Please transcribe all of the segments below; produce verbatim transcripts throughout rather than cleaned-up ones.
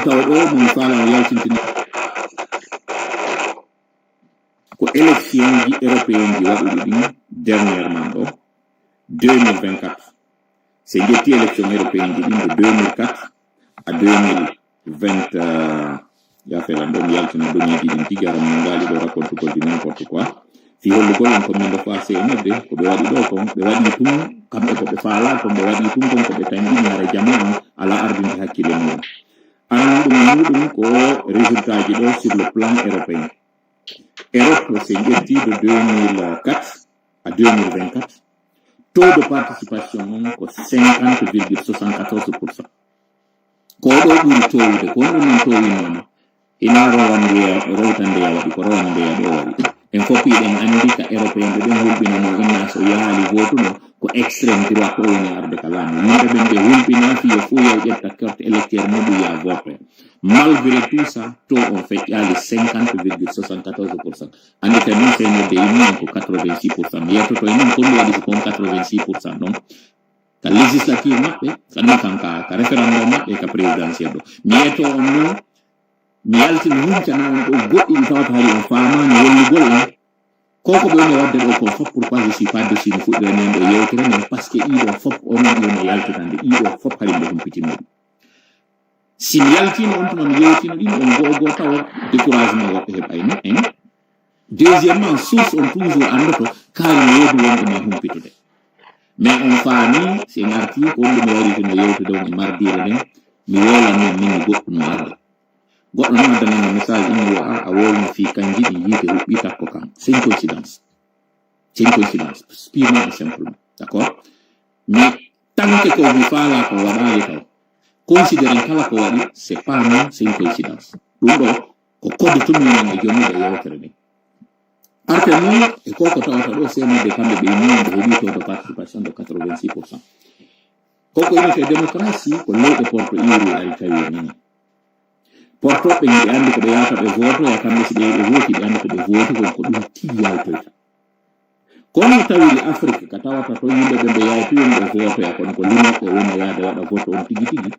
Tawa ɗo mo mi faala o yaltintini ko élection ji européen ji waɗuɗi ɗin dernièrement ɗo deux mille vingt-quatre. Si en ƴetti élection européen ji ɗin de deux mille quatre à deux mille vingt, euh, ya felan ɗo mi yaltina données ji ɗin tigi, aran min ngaali ɗo rakontugol di n'importe quoi. Fi hollugol on ko min ɗo faa C N R D, ko ɓe waɗi ɗo kon, ɓe waɗi tun, kamɓe ko ɓe faala kon, ɓe waɗi tun kon ko ɓe tanƴini hara jama on ala ardinde hakkille mum. Aran ɗum muɗum ko résultat ji ɗo sur le plan européen. Europe, si en ƴetti de deux mille quatre à deux mille vingt-quatre, taux de participation on ko cinquante virgule soixante-quatorze pour cent. Ko ɗo ɓuri towude, ko ɗum non towinoma. Ina rowan ndeya, rowta ndeya waɗi, ko rowan ndeya ɗo waɗi. En fof hiɗen anndi ka européen ɓe ɓen hulɓinano inna so yaali votuno ko extrême droit ko woni arde ka laamu. Yimɓe ɓen ɓe hulɓina fiyo fof yaw ƴetta carte électeur muɗum ya vote. Malgré tout ça, taux on feƴƴaali cinquante virgule soixante-quatorze pour cent. Anndi ka min seenodde immi on ko quatre-vingt-six pour cent. Mi yettoto e non ko ɗum waɗi si kon quatre-vingt-six pour cent ɗon. Ka législative maɓɓe, kanma kan ka, ka référendum maɓɓe, ka présidentiel ɗo. Mi yetto on non, mi yaltina huncana on ɗo goɗɗi ɗi tawata hari on faamaani wallugol on. Ko ko ɓe woni waɗde ɗo ko fof, pourquoi je suis pas dessus no fuɗɗirani en ɗo yewtere men, parce que ɗiɗo fof onon ɗi woni yaltinande, ɗiɗo fof hari mbo humpitinoɗi. Si mi yaltino on tuma mi yewtino ɗin on goo goo tawa découragement woɓɓe heɓayno en. Deuxièmement, source on toujours anndoto kaari no woodi wonɓe ma humpitude. Mais on faami si en arti ko on ɗum mi waɗi no yewtude on e mardiire nden, mi woolan non min mi goɗɗum no arde. Goɗɗo noon addananno message, inni yo a, a wowno fii kanji ɗi yiite huɓɓi takko kan. C'est une coïncidence. C'est une coïncidence. Purement et simplement. D'accord? Mais tant que ko mi faala ko waɗaali taw, considérant kala ko waɗi, c'est pas non, c'est une coïncidence. Ɗum ɗo ko code tumi men e jommude e yewtere nden. Arte noon e ko ko tawata ɗo C N R D kamɓe ɓe immi ɓe heɓi taux de participation de quatre-vingt-six pour cent. Koko inete démocratie ko leyɗe porto iwri ari tawi nini. Portoɓe ɓe andi ko ɓe yata ɓe voto ya kamɓe si ɓe ɓe voti ɓe andi ko ɓe voti kon ko ɗum tigi yaltoyta. Kono tawiri Afrique ka tawata to yimɓe ɓe ɓe yawti woni ɓe voto ya kono ko limoɓe woni yaade waɗa vote on tigi tigi.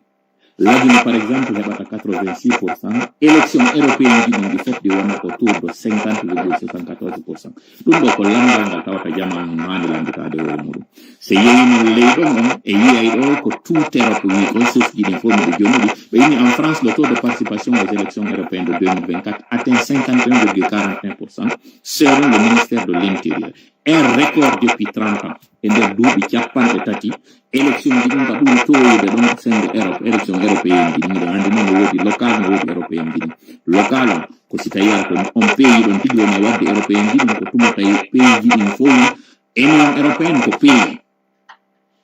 Lagine par exemple heɓata quatre-vingt-six pour cent, élection européenne ji ɗin ɗi fof ɗi wona ko tour de cinquante virgule soixante-quatorze pour cent. Ɗum ɗo ko landal ngal tawata jamaanu no haani landitaade hoore muɗum. So yeeyi noon ley ɗon on e yiyay ɗo ko tout Europe wi ko source ji ɗin fof miɗo jomuɗi. Ɓe inni en France le taux de participation aux élections européennes de deux mille vingt-quatre atteint cinquante et un virgule quarante et un pour cent selon le ministère de l'Intérieur. Un record depuis trente ans. E nder duuɓi capanɗe tati, élection ji ɗin ka ɓuri towude ɗon senngo Europe, élection européenne ji ɗin. Miɗo anndi noon no woodi local, no woodi européenne ji ɗin. Local on, ko si tawi ara ko on pays ɗon tigi woni e waɗde européenne ji ɗin, ko tuma tawi pays ji ɗin fof, Union européenne ko pays.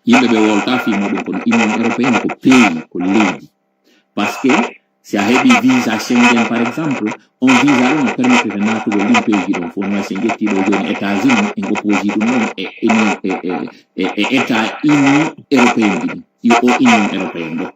Yimɓe ɓe wolta fii muɗum kono Union européenne ko pays, ko leydi. Parce que si a heɓi visa Schengen par exemple, on visa ɗon no permettre naatugol ɗin pays ji ɗon fof. No si en ƴetti ɗo jooni États-Unis en opposi ɗum ɗon e, e, e, e, e État Union européenne ji ɗin, yo o Union européenne ɗo.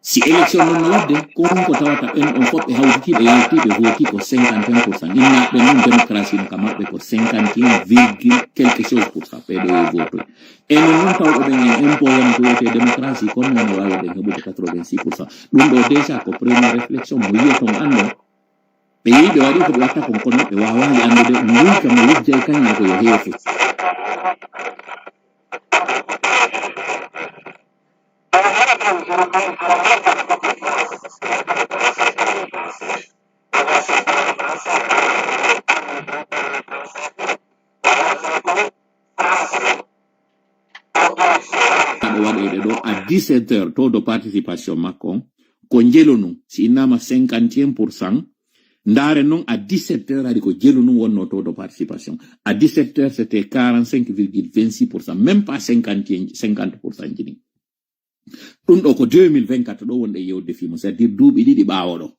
Si élection noon no waɗde, ko ɗum ko tawata ɓen on fof ɓe hawtiti ɓe yalti ɓe voti ko cinquante et un pour cent. Innaaɓe noon démocratie no ka maɓɓe ko cinquante et un virgule quelque chose pour cent ɓe ɗo e votoy. E non noon tawɓe ɓen en impôt yam ko wiyetee démocratie kono noon no waawi ɗen heɓude quatre-vingt-six pour cent. Ɗum ɗo déjà ko première réflexion mo yiyaton anndo. Ɓe yehi ɓe waɗi ko ɓe watta kon kono ɓe waawaali anndude nguy kam no wujjay kañum ko yo heefu. Aɗo waɗeyde ɗo à dix-sept heures taux de participation makko on ko njelu nun si innama cinquante et un pour cent. Ndaare non à dix-sept heures hari ko jelu nun wonno taux de participation. À dix-sept heures c'était quarante-cinq virgule vingt-six pour cent, même pas cinquante et un, cinquante pour cent jini. Ɗum ɗo ko deux mille vingt-quatre ɗo wonɗe yewde fimo, c'est à dire duuɓi ɗiɗi ɓaawo ɗo.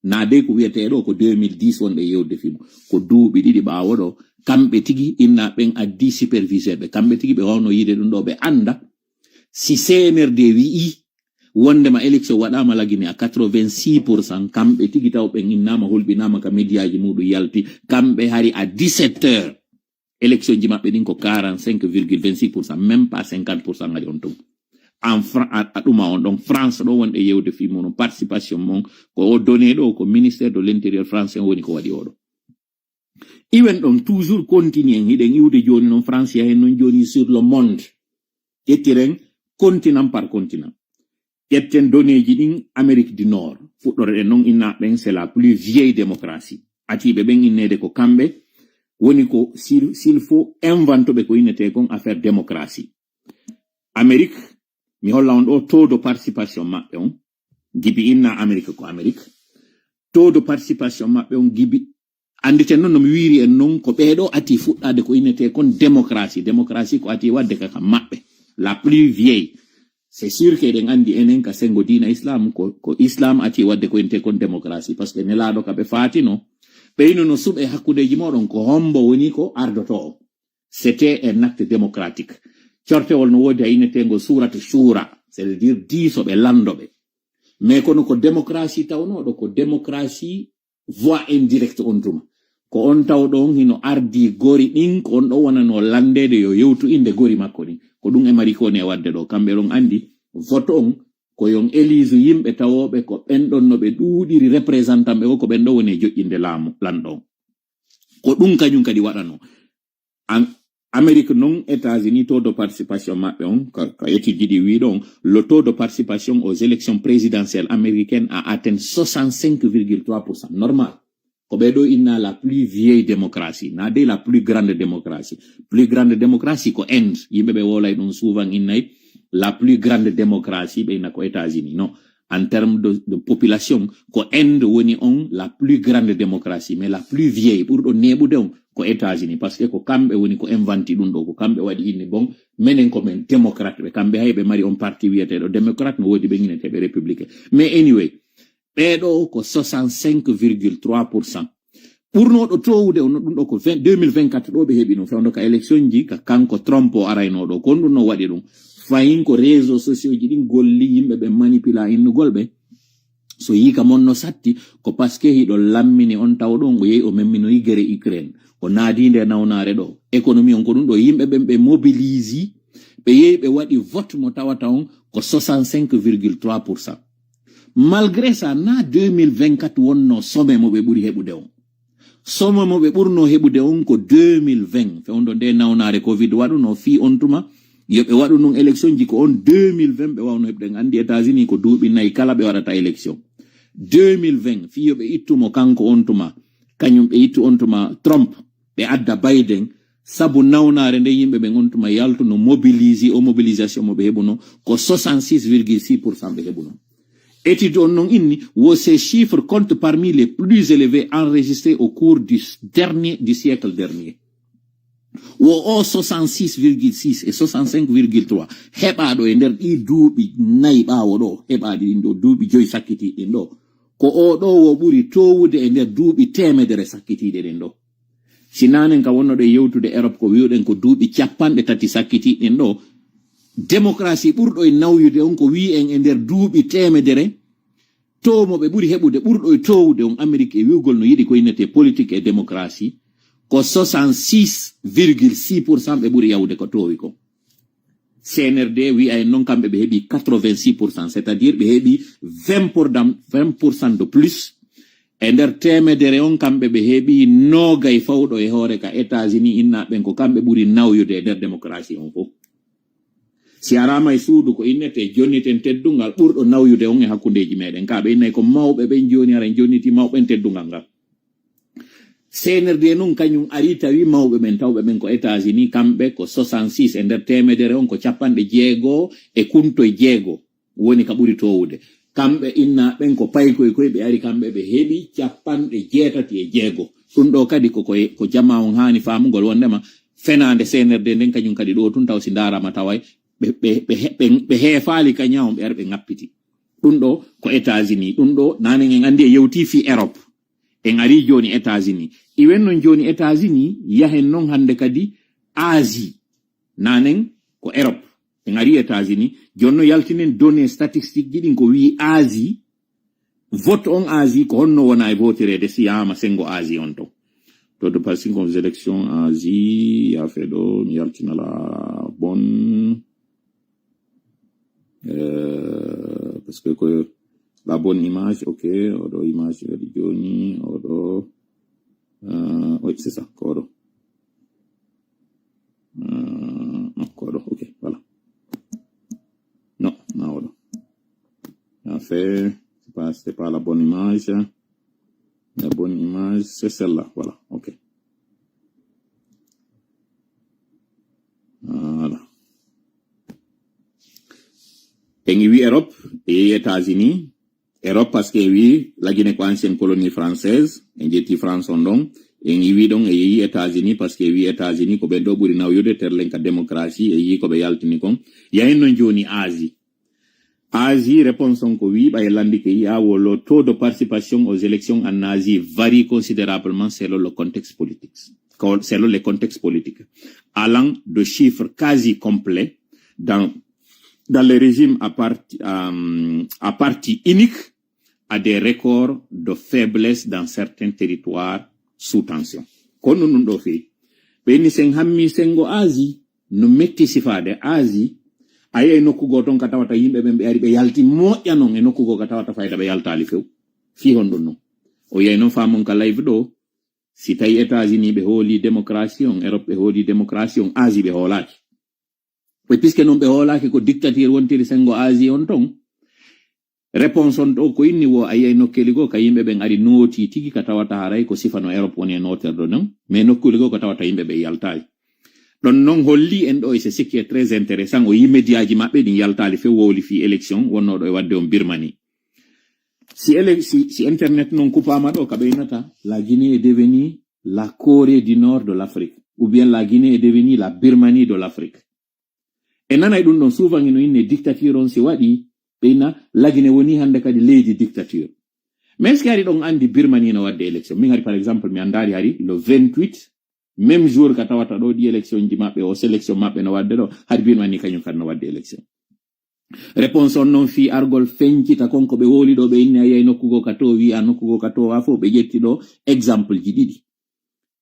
Na dey ko wiyetee ɗo ko deux mille dix wonɗe yewde fimo, ko duuɓi ɗiɗi ɓaawo ɗo. Kamɓe tigi inna ɓen addi superviseur ɓe, kamɓe tigi ɓe wawno yiide ɗum ɗo ɓe annda si C N R D wi'i wondema élection waɗama lagine à quatre-vingt-six pour cent, kamɓe tigi taw ɓen innama hulɓinama ka médiaji muɗum yalti, kamɓe hari à dix-sept heures. Élection ji maɓɓe ɗin ko quarante-cinq virgule vingt-six pour cent, même pas cinquante pour cent ngaɗi on tun. en Fra- a, a ɗuma on ɗon France ɗo wonɗe yewde fii muɗum participation mon. Ko o donné ɗo ko ministère de l'intérieur français woni ko waɗi oɗo. Iwen ɗon toujours continue en hiɗen iwde jooni non France yahen non jooni sur le monde. Ƴettiren continent par continent. Ƴetten donneeji ɗin Amérique du Nord. Fuɗɗoreɗen non inna ɓen c'est la plus vieille démocratie. Atiiɓe ɓen inneede ko kamɓe woni ko s'il s'il faut inventoɓe ko innetee kon affaire démocratie. Amérique, mi holla on ɗo taux de participation maɓɓe on. Gibi inna Amérique ko Amérique. Taux de participation maɓɓe on gibi. Annditen non no mi wiiri en non ko ɓeeɗo ati fuɗɗaade ko innetee kon démocratie. Démocratie ko ati waɗde ka kam maɓɓe. La plus vieille. C'est sûr que eɗen anndi enen ka senngo diina islam ko, ko islam ati waɗde ko innetee kon démocratie. Parce que nelaaɗo ka ɓe faatino. Ɓeynuno suɓe hakkundeeji mooɗon ko hombo woni ko ardotoo. C'était un acte démocratique. Cortewol no woodi a inneteengo suuratu shura, c'est-à-dire diisoɓe lanndoɓe. Mais kono ko démocratie tawnooɗo ko démocratie voix indirecte on tuma. Ko on tawɗo on hino ardi gori ɗin ko on ɗo wonano lanndeede yo yewtu innde gori makko ɗin. Ko ɗum e mari ko ne waɗde ɗo kamɓe ɗon anndi vote on ko yon élise yimɓe tawooɓe ko ɓen ɗon no ɓe ɗuuɗiri représentant ɓe o ko ɓen ɗo woni e joƴƴinde laamu lanɗo on. Ko ɗum kañum kadi waɗano. Am- Amérique non États-Unis taux de participation maɓɓe on ka, ka étude ɗi wi ɗon le taux de participation aux élections présidentielles américaines a atteint soixante-cinq virgule trois pour cent normal. Ko ɓe ɗo inna la plus vieille démocratie na de la plus grande démocratie. Plus grande démocratie ko Inde. Yimɓe ɓe wolay ɗum souvent innay la plus grande démocratie ɓe inna ko États-Unis non. En terme de, de population ko Inde woni on la plus grande démocratie mais la plus vieille ɓurɗo neɓude on ko États-Unis parce que ko kamɓe woni ko inventi ɗum ɗo ko kamɓe waɗi inni bon. Menen ko men démocrate ɓe kamɓe hay ɓe mari on parti wiyeteɗo démocrate no woodi ɓe inneteɓe républicain. Mais anyway ɓeɗo ko soixante-cinq virgule trois pour cent. Ɓurnooɗo towude on ɗum ɗo ko vingt deux mille vingt-quatre ɗo ɓe heɓi ɗum fewndo ka élection ji ka kanko Trump o araynoo ɗo kon ɗum no waɗi ɗum. Fayin ko réseau sociaux ji ɗin golli yimɓe ɓe manipula innugol ɓe. So yii ka mon no satti ko parce que hiɗo lammini on taw ɗon o yehi o memminoyi gere Ukraine o naadi nde nawnaare ɗo. Économie on ko ɗum ɗo yimɓe ɓen ɓe mobilisi ɓe yehi ɓe waɗi vote mo tawata on ko soixante-cinq virgule trois pour cent. Malgré ça na deux mille vingt-quatre wonno sommet mo ɓe ɓuri heɓude on. Sommet mo ɓe ɓurno heɓude on ko deux mille vingt fewndo nde nawnaare covid waɗuno fii on tuma yo ɓe waɗu nun élection ji ko on deux mille vingt ɓe wawno heɓude en anndi États-Unis ko duuɓi nayi kala ɓe waɗata élection. Deux mille vingt fii yo ɓe ittumo kanko on tuma kañum ɓe ittu on tuma Trump ɓe adda Biden. Sabu nawnaare nde yimɓe ɓen on tuma yaltuno mobilisi o mobilisation mo ɓe heɓuno ko soixante-six virgule six pour cent ɓe heɓuno. Étude on non inni wo ces chiffres comptent parmi les plus élevés enregistrés au cours du dernier du siècle dernier. Wo o soixante-six virgule six e soixante-cinq virgule trois heɓaɗo e nder ɗi duuɓi nayi ɓawo ɗo heɓaɗi ɗin ɗo duuɓi joyi sakkiti ɗin ɗo ko o ɗo wo ɓuri towude e nder duuɓi temedere sakkitiɗe ɗin ɗo. Si nanen ka wonnoɗo e yewtude Europe ko wi'uɗen ko duuɓi capanɗe tati sakkitiɗen ɗo démocratie ɓurɗo e nawyude on ko wi'en e nder duuɓi temedere. To mo ɓe ɓuri heɓude ɓurɗo e towude on Amérique e wi'ugol no yiɗi ko innete politique e démocratie ko soixante-six virgule six pour cent ɓe ɓuri yawude ko towi kon. C N R D wi'a en non kamɓe ɓe heɓi quatre-vingt-six pour cent c'est-à-dire ɓe heɓi vingt pour cent de plus. E nder temedere on kamɓe ɓe heɓi nogay fawɗo e hoore ka États-Unis inna ɓen ko kamɓe ɓuri nawyude e nder démocratie on fof. Si arama e suudu ko innete jonniten teddungal ɓurɗo nawyude on e hakkundeji meɗen ka ɓe innay ko mawɓe ɓen joni ara en jonniti mawɓen teddungal ngal. C N R D non kañum ari tawi mawɓe ɓen tawɓe ɓen ko États-Unis kamɓe ko soixante-six e nder temedere on ko capanɗe jeego e kunto e jeego woni ka ɓuri towude. Kamɓe inna ɓen ko paykoy koy ɓe ari kamɓe ɓe heɓi capanɗe jeetati e jeego. Ɗum ɗo kadi ko ko jama on hani famugol wondema fenande C N R D nden kañum kadi ɗo tun taw si darama taway ɓe ɓe ɓe ɓe heefali ka ñawon ɓe ari ɓe ngappiti. Ɗum ɗo ko États-Unis ɗum ɗo nanen en andi e yewti fi Europe. En ari joni États-Unis iwen non joni États-Unis yahen non hande kadi Asie. Nanen ko Europe en ari États-Unis jonno yaltinen données statistiques ji ɗin ko wi Asie. Vote on Asie ko honno wona e votirede si yama sengo Asie on ton. To de participation aux élections Asie yafe ɗo mi yaltina la bonne. Euh, parce que ko la bonne image, ok, oɗo image waɗi joni, oɗo, euh, oui, c'est ça, ko oɗo. Euh, non, ko oɗo, ok, voilà. Non, non, oɗo. En fait, c'est pas, c'est pas la bonne image. La bonne image, c'est celle-là, voilà, ok. Voilà. En wi Europe, e États-Unis, Europe parce que wi la Guinée ko ancienne colonie française, en jetti France on ɗon, en wi ɗon e yi États-Unis parce que wi États-Unis ko ɓen ɗo ɓuri nawyude terlen ka démocratie e yi ko ɓe yaltini kon. Yahin non joni Asie. Asie, réponse on ko wi ɓay landike yi a wo le taux de participation aux élections en Asie varie considérablement selon le contexte politique. Co-, selon les contextes politiques. Allant de chiffres quasi complets dans, dans les régimes à parti, euh, à parti unique à des records de faiblesse dans certains territoires sous tension. Kono ɗum ɗo feewi. Ɓe ni sen hammi sengo Asie, no metti sifaade Asie, a yi'ay nokku goo ton ka tawata yimɓe ɓen ɓe ari ɓe yalti moƴƴa non e nokku goo ka tawata fayda ɓe yaltaali few. Fii honɗum non? O yi'ay non faamon ka live ɗo, si tawi États-Unis ɓe hooli démocratie on, Europe ɓe hooli démocratie on, Asie ɓe hoolaaki. E puisque non ɓe hoolaaki ko dictature wontiri sengo Asie on ton, réponse on ɗo ko inni wo a yi'ay nokkeeli goo ka yimɓe ɓen ari nooti tigi ka tawata haray ko sifa no Europe woni e nooterɗo non, mais nokkeeli goo ko tawata yimɓe ɓe yaltaali. Ɗon non holli en ɗo, et c'est ce qui est très intéressant, o yi médiaji maɓɓe ɗin yaltaali few wowli fii élection wonnooɗo e waɗde on Birmanie. Si, ele-, si, si internet non kupaama ɗo ka ɓe innata, la Guinée est devenue la Corée du Nord de l'Afrique, ou bien la Guinée est devenue la Birmanie de l'Afrique. E nanay ɗum ɗon souvent ino inne dictature on si waɗi, ɓe inna la Guinée woni hannde kadi leydi dictature. Mais est-ce que hari ɗon anndi Birmanie no waɗde élection? Min hari par exemple mi anndaali hari le vingt-huit, même jour ka tawata ɗo ɗi élection ji maɓɓe o sélection maɓɓe no waɗde ɗo, hari Birmanie kañum kadi no waɗde élection. Réponse on non fii argol fencita kon ko ɓe wowli ɗo, ɓe inni a yiyay nokku goo ka to wi'a nokku goo ka to wa fof, ɓe ƴetti ɗo exemple ji ɗiɗi.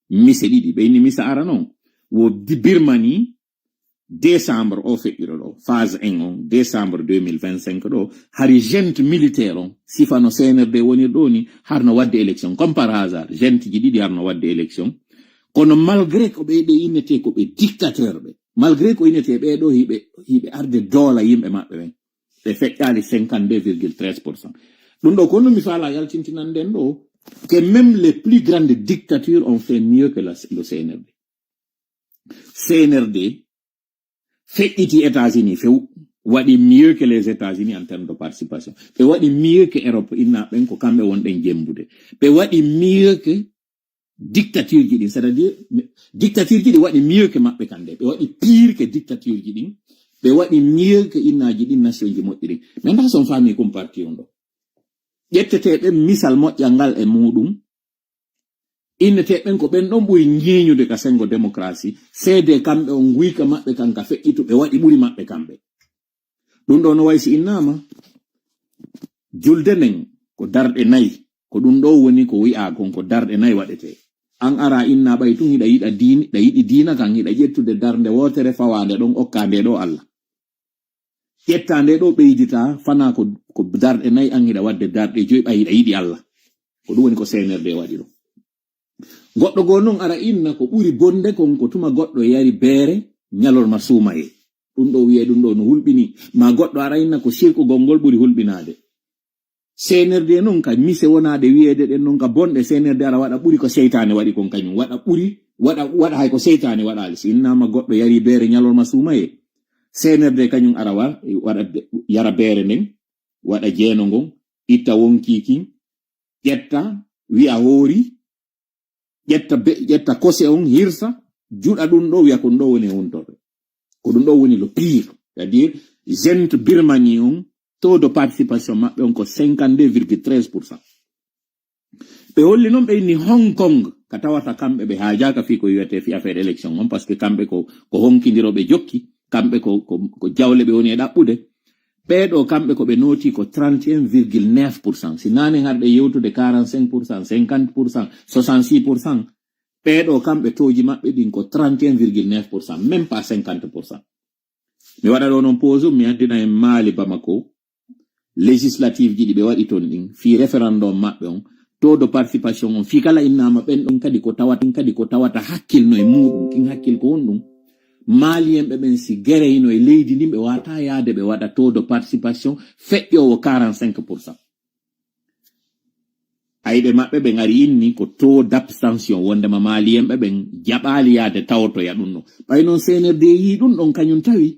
Mise ɗiɗi, ɓe inni mise ara non. Wo di Birmanie, décembre o feƴƴuɗo ɗo, phase un on, décembre deux mille vingt-cinq ɗo, hari junte militaire on, sifa no C N R D wonir ɗo ni, harno waɗde élection, comme par hasard, junte ji ɗiɗi harno waɗde élection. Kono malgré ko ɓe ɗe innete ko ɓe dictateur ɓe, malgré ko innete ɓe ɗo hiɓe, hiɓe arde doola yimɓe maɓɓe ɓen, ɓe feƴƴaali cinquante-deux virgule treize pour cent. Ɗum ɗo ko no mi faala yaltintinan ɗen ɗo, que même les plus grandes dictatures ont fait mieux que la, le C N R D. C N R D feƴƴiti États-Unis few, waɗi mieux que les États-Unis en termes de participation. Ɓe waɗi mieux que Europe, inna ɓen ko kamɓe wonɗen jembude. Ɓe waɗi mieux que dictature ji ɗin, c'est-à-dire, mi-, dictature ji ɗi waɗi mieux que maɓɓe kande. Ɓe waɗi pire que dictature ji ɗin. Ɓe waɗi mieux que innaji ɗin nation ji moƴƴi ɗin. Mais ndax son famille kum parti on ɗo. Ƴettete ɓen misal moƴƴal ngal e muɗum. Innete ɓen ko ɓen ɗon ɓuri ñeeñude ka sengo démocratie. Seede kamɓe on nguyka maɓɓe kan ka feƴƴitu ɓe waɗi ɓuri maɓɓe kamɓe. Ɗum ɗo no way si innama julde nden ko darɗe nayi. Ko ɗum ɗo woni ko wi'a kon ko darɗe nayi waɗete. An ara inna ɓay tun hiɗa yiɗa diin-, ɗa yiɗi diina kan hiɗa ƴettude darnde wootere fawande ɗon okka nde ɗo Allah. Ƴetta nde ɗo ɓeydita fana ko, ko darɗe nayi an hiɗa waɗde darɗe joyi ɓay hiɗa yiɗi Allah. Ko ɗum woni ko C N R D waɗi ɗo. Goɗɗo goo non ara inna ko ɓuri bonde kon ko tuma goɗɗo yari beere ñalorma suumaye. Ɗum ɗo wi'e ɗum ɗo no hulɓini. Ma goɗɗo ara inna ko sirkugol ngol ɓuri hulɓinaade. C N R D non ka mise wonaade wi'eede ɗen non ka bonɗe C N R D ara waɗa ɓuri ko seytaane waɗi kon kañum. Waɗa ɓuri, waɗa, waɗa hay ko seytaane waɗaali. Si innama goɗɗo yari beere ñalorma suumaye. C N R D kañum ara wa-, waɗa be-, yara beere nden, waɗa jeeno ngon, itta wonkiikin, ƴetta, wi'a hoori, ƴetta be-, ƴetta kose on, hirsa, juɗa ɗum ɗo, wi'a ko ɗum ɗo woni e huntorde. Ko ɗum ɗo woni le pire. C'est-à-dire, gente Birmanie on, taux de participation maɓɓe on ko cinquante-deux virgule treize pour cent. Ɓe holli noon ɓe inni Hong Kong, ka tawata kamɓe ɓe haajaaka fii ko wi'etee fii affaire élection on, parce que kamɓe ko, ko honkindirooɓe jokki, kamɓe ko, ko, ko jawle ɓe woni e ɗaɓɓude. Ɓee ɗoo kamɓe ko ɓe nooti ko trente et un virgule neuf pour cent. Si naane harɗe yewtude quarante-cinq pour cent, cinquante pour cent, soixante-six pour cent, ɓee ɗoo kamɓe tooji maɓɓe ɗin ko trente et un virgule neuf pour cent, même pas cinquante pour cent. Mi waɗa ɗo noon pause, mi addina en Mali Bamako, législative ji ɗi ɓe waɗi toon ɗin, fii référendum maɓɓe on, taux de participation on, fii kala innaama ɓen ɗon kadi ko tawata, kadi ko tawata hakkil no e muuɗum, kin hakkil ko honɗum? Maliyenɓe ɓen si gereyno e leydi ndin, ɓe waata yaade ɓe waɗa taux de participation feƴƴoowo quarante-cinq pour cent. Ayɓe maɓɓe ɓen ari inni ko taux d'abstention, wondema Maliyenɓe ɓen jaɓaali yaade tawotoya ɗum ɗon. Ɓay noon C N R D yii ɗum ɗon kañum tawi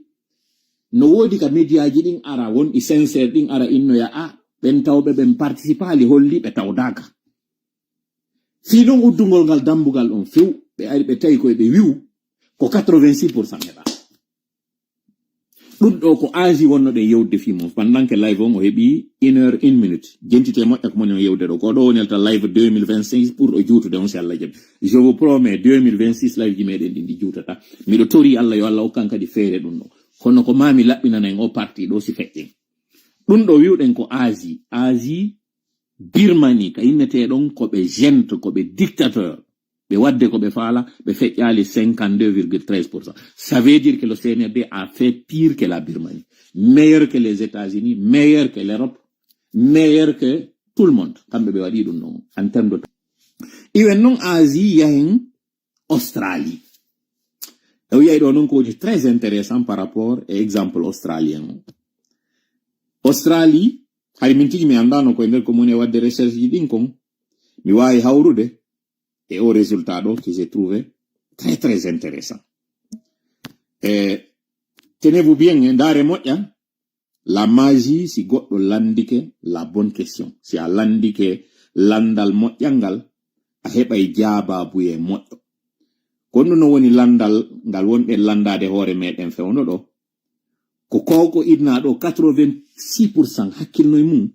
no woodi ka médiaji ɗin ara, wonɗi sincère ɗin ara innoya, a, ɓen tawɓe ɓen participaali, holli ɓe tawdaaka. Fii ɗon uddugol ngal dambugal on few, ɓe ari ɓe tawi koye ɓe wi'u ko quatre-vingt-six pour cent heɓa. Ɗum ɗo ko Asie wonnoɗen yewtude fii mum. Pendant que live on o heɓi une heure, une minute. Jentite moƴƴa ko moni on yewtude ɗo. Ko ɗo woni alta live deux mille vingt-six pour o juutude on si Allah jaɓi. Je vous promets, deux mille vingt-six live ji meɗen ɗin ɗi juutata. Miɗo tori Allah yo Allah okkan kadi feere ɗum ɗo. Kono ko mami laɓɓinana en o parti ɗo si feƴƴen. Ɗum ɗo wi'uɗen ko Asie. Asie, Birmanie, ka innetee ɗon ko ɓe junte, ko ɓe dictateur. Ɓe waɗde ko ɓe faala, ɓe feƴƴaali cinquante-deux virgule treize pour cent. Ça veut dire que le C N R D a fait pire que la Birmanie, meilleur que les États-Unis, meilleur que l'Europe, meilleur que tout le monde. Kamɓe ɓe waɗi ɗum ɗon en terme de temps. Iwen noon Asie, yahen Australie. E o yiyay ɗo noon ko woni très intéressant par rapport e exemple australien on. Australie, hari min tigi mi anndaano ko e nder ko moni e waɗde recherche ji ɗin kon, mi waawi hawrude e o résultat ɗo que j'ai trouvé très, très intéressant. E, tenez-vous bien, e ndaare moƴƴa, la magie, si goɗɗo landike la bonne question, si a landike landal moƴƴal ngal, a heɓay jaabaabuye moƴƴo. Ko ɗum no woni landal ngal wonɗen landaade hoore meɗen fewndo ɗo. Ko ko ko idna ɗo quatre-vingt-six pour cent hakkilno e mum.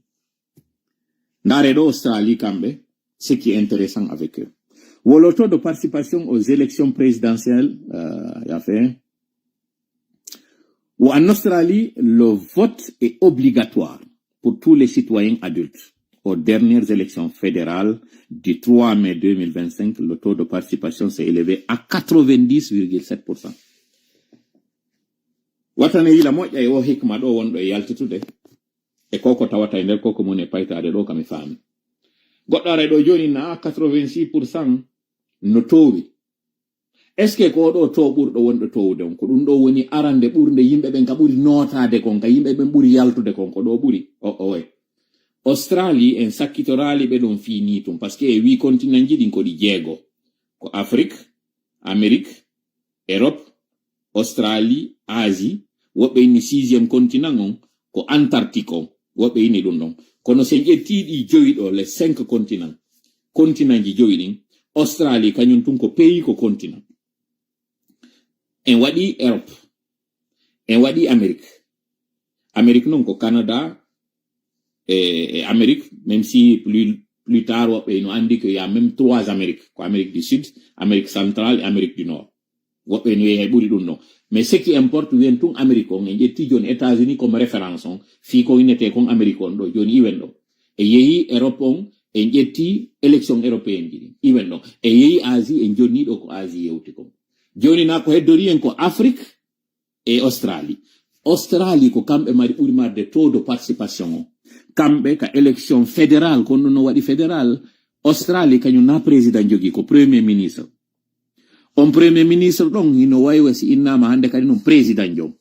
Ndaare ɗo Australie kamɓe, ce qui est intéressant avec eux. Wolo taux de participation aux élections présidentielles, euh, y a fait. Ou en Australie, le vote est obligatoire pour tous les citoyens adultes. Aux dernières élections fédérales du trois mai deux mille vingt-cinq, le taux de participation s'est élevé à quatre-vingt-dix virgule sept pour cent. Watane yila moƴƴa e o hikma ɗo wonɗo e yaltitude. E ko ko tawata e nder ko ko moni e paytaade ɗo ka mi faami. Goɗɗo aray ɗo jooni na quatre-vingt-six pour cent no toowi. Est-ce que ko ɗo to ɓurɗo wonɗo towde on? Ko ɗum ɗo woni arande ɓurnde yimɓe ɓen ka ɓuri nootaade kon, ka yimɓe ɓen ɓuri yaltude kon, ko ɗo ɓuri? O, owe. Australie en sakkitoraali ɓe ɗum fii nii tun, parce que e wii continent ji ɗin ko ɗi jeego. Ko Afrique, Amérique, Europe, Australie, Asie, woɓɓe inni sixième continent on, ko Antarctique on, woɓɓe inni ɗum ɗon. Kono si en ƴettii ɗi jowi ɗo, les cinq continents, continent ji jowi ɗin, Australie kañum tun ko pays, ko continent. En waɗi Europe, en waɗi Amérique. Amérique non ko Canada e, e Amérique, même si plus, plus tard woɓɓe no andi qu'il y a même trois Amériques, ko Amérique du Sud, Amérique centrale et Amérique du Nord. Woɓɓe no yehi hay ɓuri ɗum ɗon. Mais ce qui importe, wiyen tun Amérique on, en ƴetti jooni États-Unis comme référence on, fii ko innetee kon Amérique on ɗo, jooni iwen ɗo. E yehi Europe on, en ƴetti élection européenne ji ɗin, iwen ɗo. E yehi Asie, en jonni ɗo ko Asie yewti kon. Jooni na ko heddori en ko Afrique e Australie. Australie ko kamɓe mari ɓuri marde taux de participation on. Kamɓe ka élection fédérale, kon ɗum no waɗi fédéral, Australie kañum na président jogii, ko premier ministre. On premier ministre ɗon hino waywa si innama hannde kadi non président jom.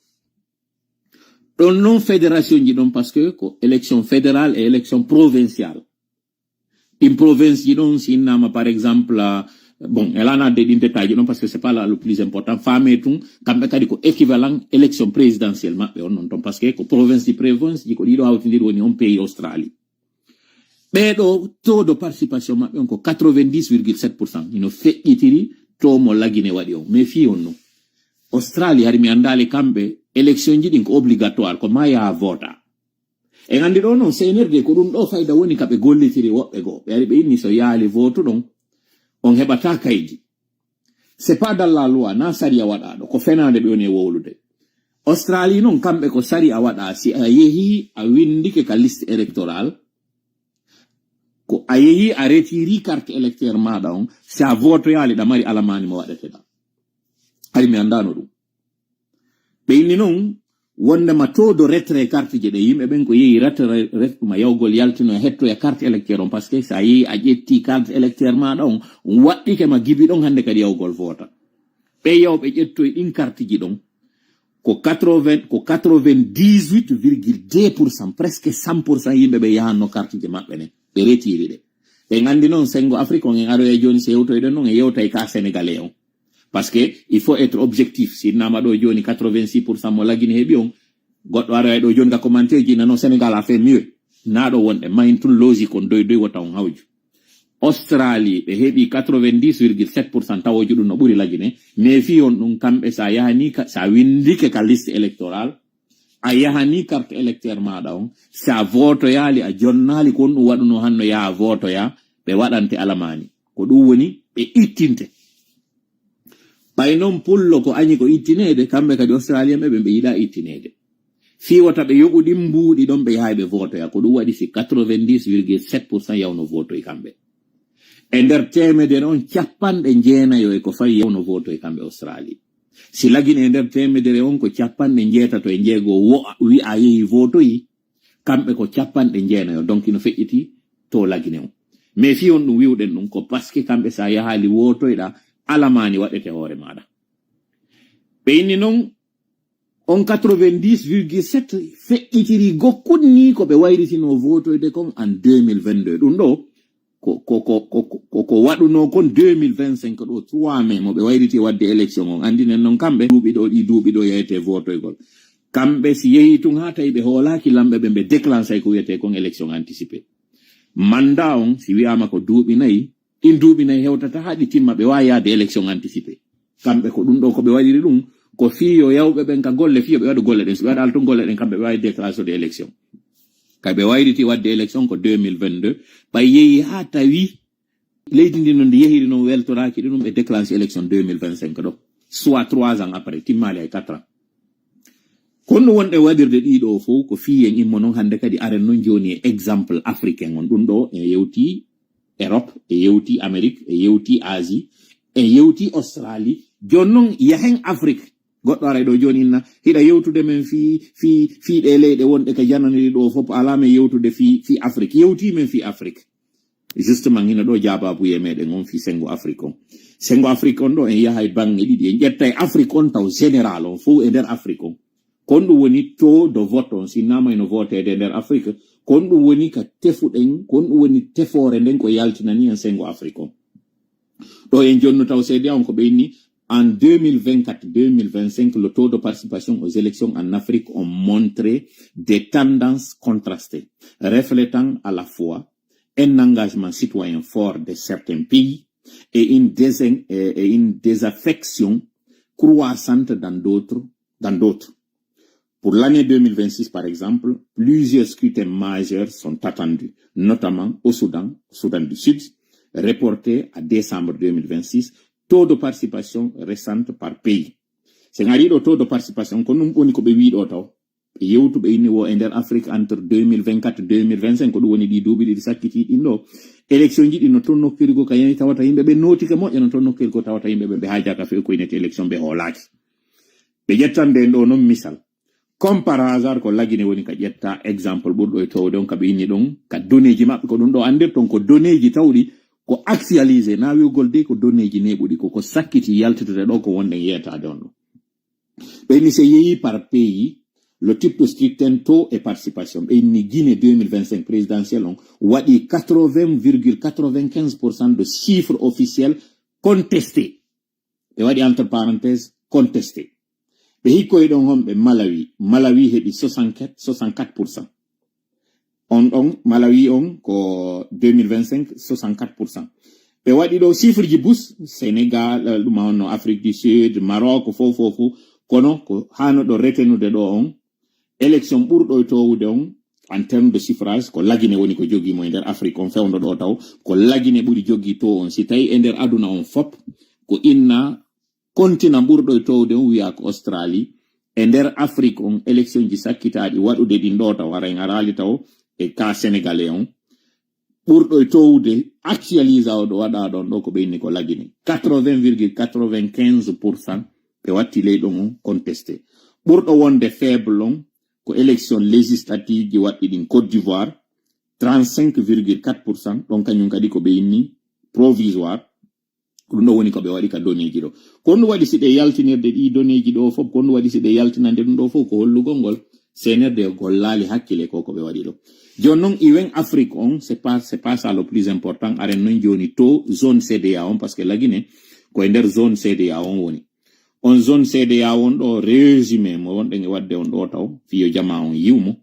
Ɗon non fédération ji ɗon, parce que ko élection fédérale et élection provinciale. Ɗin province ji ɗon si innama par exemple, ah, bon, e lanade ɗin détail ji ɗon parce que c'est pas là le plus important. Faame tun, kamɓe kadi ko équivalent élection présidentielle maɓɓe on non ton, parce que ko province ji, province ji ko ɗiɗo hawtindiri woni on pays Australie. Ɓeeɗo taux de participation maɓɓe on ko quatre-vingt-dix virgule sept pour cent. Hino feƴƴitiri to mo Lagine waɗi on. Mais fii on non. Australie, hari mi anndaali kamɓe, élection ji ɗin ko obligatoire, ko ma yaha vota. En anndi ɗo non, C N R D ko ɗum ɗo fayda woni ka ɓe gollitiri woɓɓe goo. Ɓe ari ɓe inni so yaali votu ɗon, on heɓata kaydi. C'est pas dans la loi, na sariya waɗa ɗo, ko fenaande ɓe woni e wowlude. Australie non, kamɓe ko sariya waɗa, si a yehi, a windike ka liste électorale, ko a yehi, a retiri carte électeur maɗa on, si a votoyali, ɗa mari alamaani mo waɗeteɗa. Hari mi anndano ɗum. Ɓe inni non, wondema taux de retrait carte ji ɗe yimɓe ɓen ko yehi retrait ɗuma yawgol yaltino e hettoya carte électeur on, parce que sa yehi a ƴetti carte électeur maɗa on, waɗɗike ma gibi ɗon hannde kadi yawgol voota. Ɓe yaw ɓe ƴettoy ɗin carte ji ɗon ko quatre-vingts ko quatre-vingt-dix-huit virgule deux pour cent, presque cent pour cent yimɓe ɓe yahanno carte ji maɓɓe ne ɓe retiri ɗe. En anndi noon Sengo Afrique on en aɗoya jooni so yewtoyɗen noon en yewtay ka Sénégalais on. Parce que il faut être objectif. Si innama ɗo jooni quatre-vingt-six pour cent mo lagine heɓi on, goɗɗo aroya ɗo jooni ka commentaire ji nano Sénégal a fait mieux. Na ɗo wonɗe mahin tun logique on doy doy wota on hawju. Australie ɓe heɓi quatre-vingt-dix virgule sept pour cent tawojo ɗum no ɓuri lagine. Mais fi on ɗum kamɓe sa yahani sa windike ka liste électorale, a yahani carte électeur maɗa on, sa votoyali a jonnali ko on ɗum waɗuno hanno yaha votoya, ɓe waɗante alamani. Ko ɗum woni ɓe ittinte. Ɓay noon pullo ko añi ko ittineede, kamɓe kadi Australien ɓe ɓe yiɗa ittineede. Fii wota ɓe yoɓu ɗin mbuuɗi ɗon ɓe yahay ɓe votoya. Ko ɗum waɗi si quatre-vingt-dix virgule sept pour cent yawno votoyi kamɓe. E nder teemedere on capanɗe jeenayo e ko fawi yawno votoyi kamɓe Australie. Si lagine e nder teemedere on ko capanɗe njeetato e njeego wo wi'a yehi votoyi, kamɓe ko capanɗe jeenayo, donc ino feƴƴiti to lagine on. Mais fii on ɗum wi'uɗen ɗum ko parce que kamɓe sa yahaali wotoyɗa alamani waɗete hoore maɗa. Ɓe inni noon on quatre-vingt-dix virgule sept feƴƴitiri gokkun ni ko ɓe wayritino votoyde kon en deux mille vingt-deux. Ɗum ɗo ko ko ko ko ko waɗuno kon deux mille vingt-cinq ɗo trois mai mo ɓe wayriti wadde élection on. Anndinen noon kamɓe duuɓi ɗo ɗi duuɓi ɗo yeyete votoygol. Kamɓe si yehi tun haa tawi ɓe hoolaaki lamɓe ɓe ɓe déclenché ko wiyetee kon élection anticipée. Mandat on si wi'aama ko duuɓi nayi, ɗin duuɓi nayi hewtata haa ɗi timma ɓe waawi yahde élection anticipée. Kamɓe ko ɗum ɗo ko ɓe waɗiri ɗum ko fii yo yawɓe ɓen ka golle fii yo ɓe waɗu golle ɗen, so ɓe waɗaali tun golle ɗen kamɓe ɓe waawi déclenché de élection. Kay ɓe wayriti wadde élection ko deux mille vingt-deux, ɓay yehi haa tawi leydi ndi no ndi yehiri noon weltoraaki ɗi ɗum ɓe déclenché élection deux mille vingt-cinq ɗo, soit trois ans après timmaali hay quatre ans. Kono wonɗe waɗirde ɗiɗo fof ko fii en immo noon hannde kadi aren noon jooni e exemple africain on ɗum ɗo en yewti Europe, e yewti Amérique, e yewti Asie, e yewti Australie. Jooni noon yahen Afrique. Goɗɗo aray ɗo jooni inna hiɗa yewtude men fii fii fii ɗe leyɗe wonɗe ka jananiri ɗo fof alaa men yewtude fii fii Afrique. Yewti men fii Afrique. Justement hino ɗo jaabaabuye meɗen on fii sengo Afrique on. Sengo Afrique on ɗo en yahay bange ɗiɗi en ƴettay Afrique on taw général on fof e nder Afrique on. Kon ɗum woni taux de vote on sinnama ino voteede e nder Afrique. Kon ɗum woni ka tefuɗen kon ɗum woni tefoore nden ko yaltinani en sengo Afrique on. Ɗo en jonno taw seede on ko ɓe inni en deux mille vingt-quatre deux mille vingt-cinq le taux de participation aux élections en Afrique ont montré des tendances contrastées, reflétant à la fois un engagement citoyen fort de certains pays et une, et une désaffection croissante dans d'autres, dans d'autres. Pour l'année deux mille vingt-six, par exemple, plusieurs scrutins majeurs sont attendus, notamment au Soudan, au Soudan du Sud, reporté à décembre deux mille vingt-six, taux de participation récente par pays. Sen ari ɗo taux de participation ko ɗum woni ko ɓe wii ɗo taw. Ɓe yewtuɓe inni wo e nder Afrique entre deux mille vingt-quatre deux mille vingt-cinq ko ɗum woni ɗi duuɓi ɗiɗi sakkiti ɗin ɗo. Élection ji ɗi no ton nokkirgo ka yani tawata yimɓe ɓe nootike moƴƴa no ton nokkirgo tawata yimɓe ɓe ɓe haajaka few ko inete élection ɓe hoolaaki. Ɓe ƴettande en ɗo noon misal. Comme par hasard ko lagine woni ka ƴetta exemple ɓurɗo e towde on ka ɓe inni ɗon ka donnéeji maɓɓe ko ɗum ɗo anndirton ko donnéeji tawɗi ko actualisé na wi'ugol de ko donnéeji neɓuɗi ko ko sakkiti yaltitude ɗo ko wonɗen yeetaade on ɗo. Ɓe inni se yehi par pays le type de scrutin taux et participation ɓe inni Guinée deux mille vingt-cinq présidentielle on waɗi quatre-vingts virgule quatre-vingt-quinze pour cent de chiffre officiel contesté. Ɓe waɗi entre parenthèse contesté. Ɓe hikkoyi ɗon honɓe Malawi. Malawi heɓi soixante-quatre pour cent. On ɗon Malawi on ko deux mille vingt-cinq soixante-quatre pour cent. Ɓe waɗi ɗo chiffre ji bus Sénégal, ɗum honno Afrique du Sud, Maroc, fof fof fof. Kono ko hano ɗo retenude ɗo on élection ɓurɗo e towude on en terme de suffrage ko lagine woni ko jogii mo e nder Afrique on fewndo ɗo taw ko lagine ɓuri jogii to on si tawi e nder aduna on fop ko inna continent ɓurɗo e towde on wiya ko Australie. E nder Afrique on élection ji sakkitaaɗi waɗude ɗin ɗo taw haray araali taw e ka sénégalais on ɓurɗo e towde actualisa o ɗo waɗa ɗon ɗo ko ɓe inni ko lagine quatre-vingts virgule quatre-vingt-quinze pour cent ɓe watti ley ɗon on contesté. Ɓurɗo wonde faible on ko élection législative ji waɗɗi ɗin Côte d'Ivoire, trente-cinq virgule quatre pour cent, ɗon kañum kadi ko ɓe inni provisoire. Ɗum ɗo woni ko ɓe waɗi ka données ji ɗo. Ko honɗum waɗi si ɓe yaltinirde ɗi données ji ɗo fof, ko honɗum waɗi si ɓe yaltinande ɗum ɗo fof, ko hollugol ngol C N R D gollaali hakkile ko ko ɓe waɗi ɗo. Jooni non, iwen Afrique on, c'est pas, c'est pas ça le plus important. Aren non jooni to zone C D A O on, parce que lagine ko e nder zone C D A O on woni. On zone C D A O on ɗo, résumé mo wonɗen e waɗde on ɗo taw, fiyo jama on yiwmo.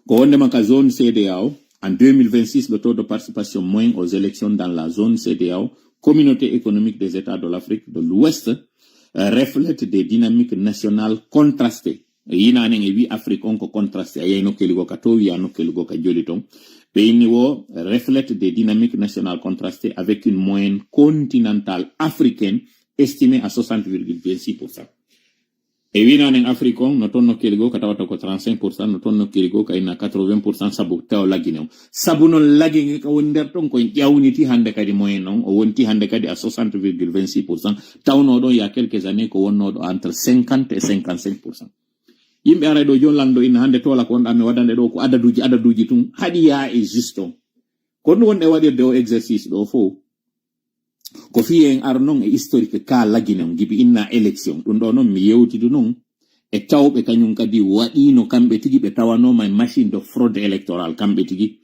Ko wondema ka zone C D A O, en deux mille vingt-six, le taux de participation moyen aux élections dans la zone C D A O, Communauté économique des États de l'Afrique de l'Ouest, euh, reflète des dynamiques nationales contrastées. Yinanen e wi Afrique on ko contrasté, a yiyay nokkeeli goo ka to, wiya nokkeeli goo ka joli ton. Ɓe inni wo reflète des dynamiques nationales contrastées avec une moyenne continentale africaine estimée à soixante virgule vingt-six pour cent. E winanen Afrique on, no ton nokkeeli goo ka tawata ko trente-cinq pour cent, no ton nokkeeli goo ka inna quatre-vingts pour cent, sabu taw lagine on. Sabu non lagine ka woni nder ton, ko en ƴawniti hannde kadi moyen on, o wonti hannde kadi à soixante virgule vingt-six pour cent, tawnoo ɗon il y a quelques années ko wonnoo ɗo entre cinquante et cinquante-cinq pour cent. Yimɓe aray ɗo jooni lanndo inna hannde toola ko wonɗaa mi waɗande ɗo ko adaduuji, adaduuji tun, haɗi yaa e juste on. Ko ɗum wonɗe waɗirde o exercice ɗo fof. Ko fii en ar non e historique ka lagine on, gibi inna élection. Ɗum ɗo non mi yewtidu non e tawɓe kañum kadi waɗiino kamɓe tigi ɓe tawanooma e machine de fraude électorale kamɓe tigi.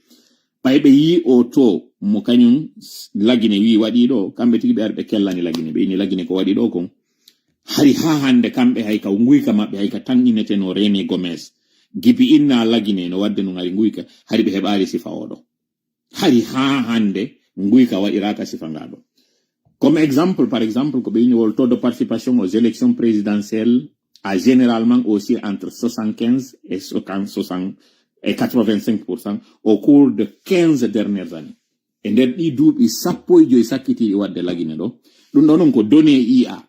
Ɓay ɓe yii o to mo kañum lagine wii waɗii ɗo, kamɓe tigi ɓe ari ɓe kellani lagine, ɓe inni lagine ko waɗi ɗo kon. Hari haa hannde kamɓe hay ka nguyka maɓɓe hay ka tanƴineteno René Gomes. Gibi inna lagine no waɗde nun hari nguyka, hari ɓe heɓaali sifa o ɗo. Hari haa hannde nguyka waɗiraaka sifa nga ɗo. Comme exemple, par exemple, ko ɓe inni wol taux de participation aux élections présidentielles a généralement oscillé entre soixante-quinze et soixante, soixante et quatre-vingt-cinq pour cent au cours de quinze dernières années. E nder ɗi duuɓi sappo e joy sakkitiiɗi waɗde lagine ɗo. Ɗum ɗo non ko données I A.